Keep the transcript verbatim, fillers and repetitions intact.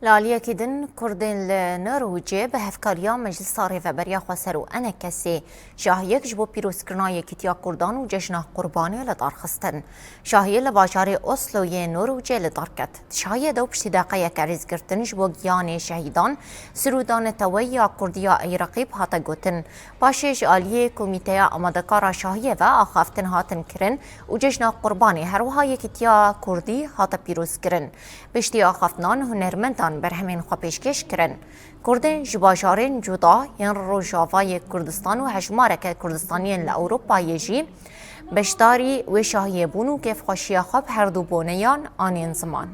Li aliyekî din, Kurdên li Norwêcê bi hevkariya Meclisa Rêveberiya Xweser û ENKSê şahiyek ji bo pîrozkirina yekîtiya Kurdan û cejna Qurbanê li dar xistin. Şahiyê li bajarê Oslo yê Norwêcê li dar ket. Di şahiyê de û piştî deqeyeke rêzgirtin ji bo giyanê şehîdan, sirûda neteweyî ya Kurdî ya Ey Reqîb hate gotin. Paşê ji aliyê Komîteya Amadekara Şahiyê ve axaftin hatin kirin û cejna Qurbanê, her wiha yekîtiya Kurdî hate pîrozkirin. Piştî axaftinan hunermendan berhemên xwe pêşkêş kirin. Kurdên ji bajarên cuda yên Rojavayê Kurdistan û hejmareke Kurdistaniyên li Ewropayê jî beşdarî wê şahiyê bûn û kêfxweşiya xwe bi herdu boneyan anîn ziman.